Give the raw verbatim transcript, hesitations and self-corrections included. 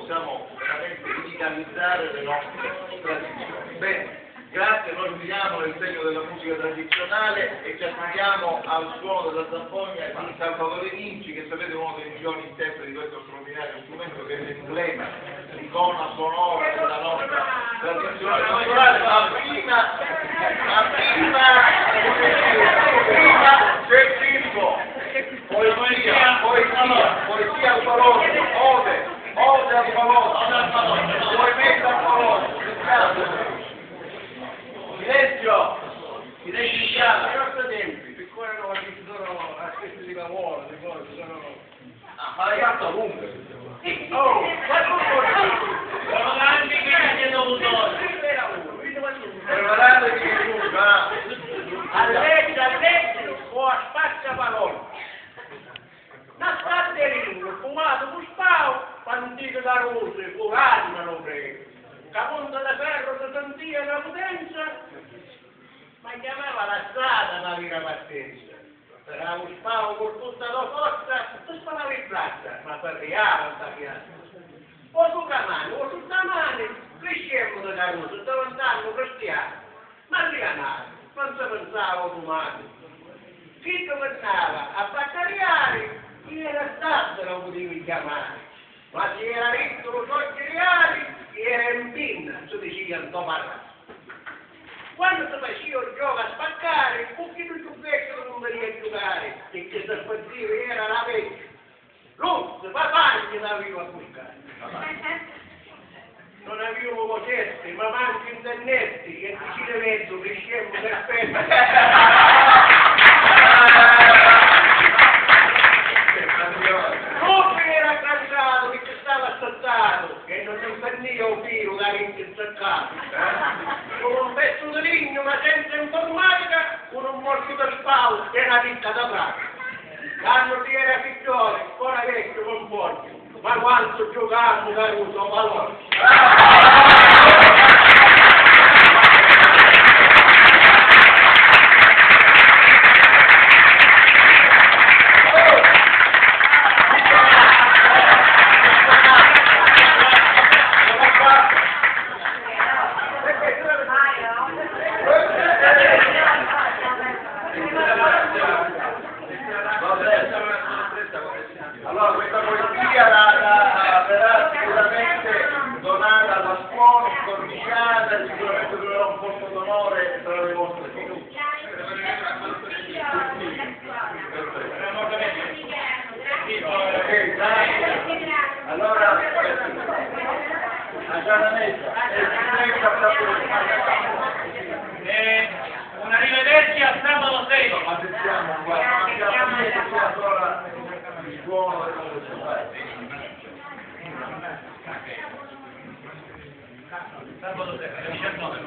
Possiamo veramente rivitalizzare le nostre tradizioni. Bene, grazie, noi giriamo nel segno della musica tradizionale e ci affidiamo al suono della zampogna di Salvatore Vinci, che sapete è uno dei migliori interpreti di questo straordinario strumento, che è l'emblema, l'icona sonora della nostra tradizione culturale, ma prima, ma prima, prima c'è Filippo, poesia, poesia, poesia al balordo, ode, ode al balordo, poesia al balordo, mi piace. Silenzio! Silenzio in sala! Però sto tempo, siccome non ho visto solo a questo di lavoro, di cose, sono Ah, ma hai fatto comunque. Oh, ma tu vuoi dire? Sono tanti che hanno avuto oggi. Preparate che tu va. A legge, a legge, o a spazza parola. Na spadda di lignu, fumatu cu spau, p'anticu carusu, curatu da lu pregu. Ca punta di ferru si sentia na putenza, ma chiamava la strada na vera partenza. Era un spavu cu tutta la forza, ti sparavi in piazza, ma ti arriava in sta piazza. O sucamani, o suttamani, criscemmu di carusu, divintannu cristiani. Ma li anava, non si pensava a dumani. Chi dumannava a battariari, chi era stato lo putevi chiamare. Ma si era rittu lu so giriari, chi era in pinna, si dicía in to parrà. Quannu si facía u giocu a spaccari, cu chiddu chiù vecchiu nun venia a giucari, picchì si piddivi era la vecchia. Lu, si papà, chi l'aviu a buscari. Non aviu vocesti, ma mancu internetti, e ti ci mezzu, criscemmu per pezzi. Lu era cansatu, picchì stava assettatu. E non ci mpennìa u firu ca vinti nzaccatu, eh? Cu un pezzu di lignu, ma senza informatica, cu un mortu di spavu e na ditta da pratica. Quannu si era figghioli, ora vecchiu non vogghiu, ma quantu giucammu carusu o balordu. Allora, questa poesia la, la, la verrà sicuramente donata alla scuola, incorniciata, e sicuramente troverà un posto d'onore tra le vostre figure. Ok, dai. Allora, la Gianna Mezza, eh, si prega, eh, un arrivederci a sabato sera. Ma sentiamo, guarda, sentiamo allora il suono delle nostre. Sabato sera, alle diciannove.